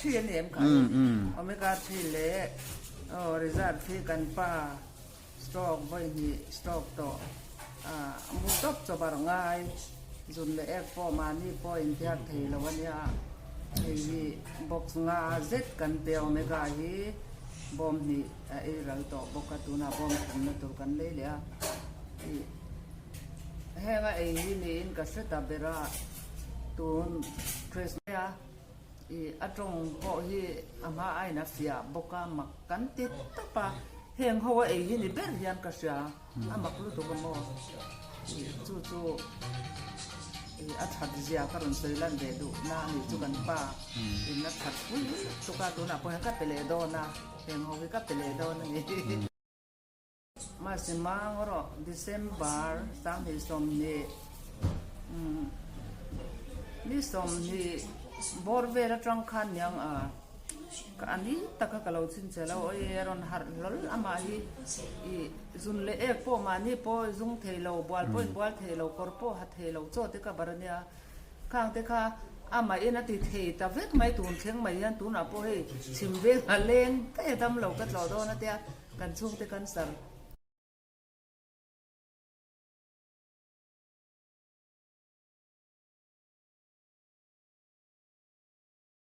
3 a ni em kha? Omega 3 leh aw result hi kan pa stroke vawi hnih stroke tawh a mu tawp chawbar ngai zun leh ek pawh mahni pawh inthiar thei lo a nia. Hei hi box nga zet kan pe a omega hi bawm hnih a ei ral tawh bawk a tunah bawm thumna tur kan lei leh a. Ih heng a ei hi niin ka hre ta ber a tun Christmas a ih a tawng pawh hi a hma aiin a fiah bawk a mak kan ti tawp a heng ho a ei hi ni ber hian ka hria a mak lutuk a maw ih chu chu ih a that zia ka rawn sawi lan ve duh na a nih chu kan pa in a that pui lutuk a tunah pawh hian ka pe leh dawn a heng ho hi ka pe leh dawn a ni. Mahse mang erawh December 2020 ni 20 bawr vel atang khan niang a ka a ni taka ka lo chhinchhe lo awi a rawn harh hlawl amah hi ih zun leh ek pawh mahni pawh zung thei lo bual pawh in bual thei lo kawr pawh ha thei lo chaw te ka bar ania khang te kha amah in a ti thei ta vek mai tun thleng mai hian tunah pawh hei chhim veng a leng daih a dam lo ka tlawh dawn a tia. Kan chhungte cancer